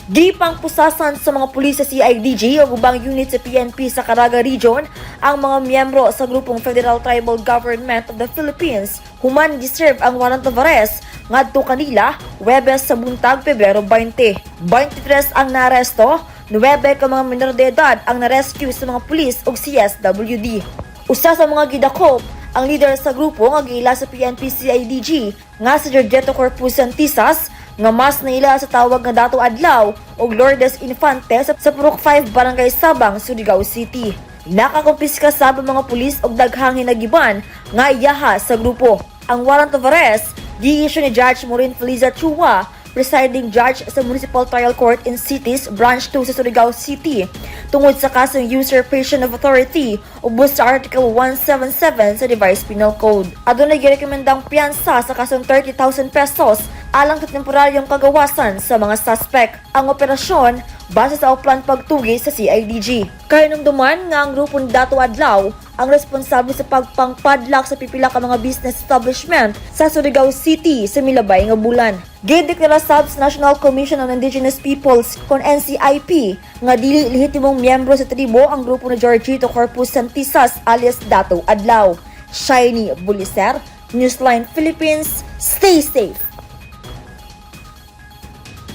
Gipangpusasan sa mga pulis sa CIDG ug ubang unit sa PNP sa Caraga Region ang mga miyembro sa grupong Federal Tribal Government of the Philippines human giserve ang warrant of arrest ngadto kanila Webes sa buntag, Pebrero 20. 23 ang naaresto, 9 ka mga minor de edad ang na-rescue sa mga pulis ug CSWD. Usa sa mga gidakop ang leader sa grupo nga giila sa PNP CIDG nga si Giorgetto Corpus Santisas nga mas naila sa tawag nga Dato Adlaw ug Lourdes Infante sa Purok 5, Barangay Sabang, Surigao City. Nakakumpiska sab ang mga pulis og daghang hinagiban nga iyaha sa grupo. Ang warrant of arrest gi-issue ni Judge Maureen Feliza Chua, presiding judge sa Municipal Trial Court in Cities, Branch 2 sa Surigao City, tungod sa kasong usurpation of authority ubos sa Article 177 sa Revised Penal Code. Adunay girekomendang piyansa sa kasong 30,000 pesos alang sa temporaryong kagawasan sa mga suspect. Ang operasyon base sa Oplan Pagtugi sa CIDG. Kahinumduman nga ang grupo ni Dato Adlaw ang responsable sa pagpangpadlak sa pipila ka mga business establishment sa Surigao City sa milabay nga bulan. Gideklara sab sa National Commission on Indigenous Peoples kon NCIP nga dili lehitimong miyembro sa tribo ang grupo ni Giorgito Corpus Santisas alias Dato Adlaw. Shiny Buliser, Newsline Philippines, stay safe.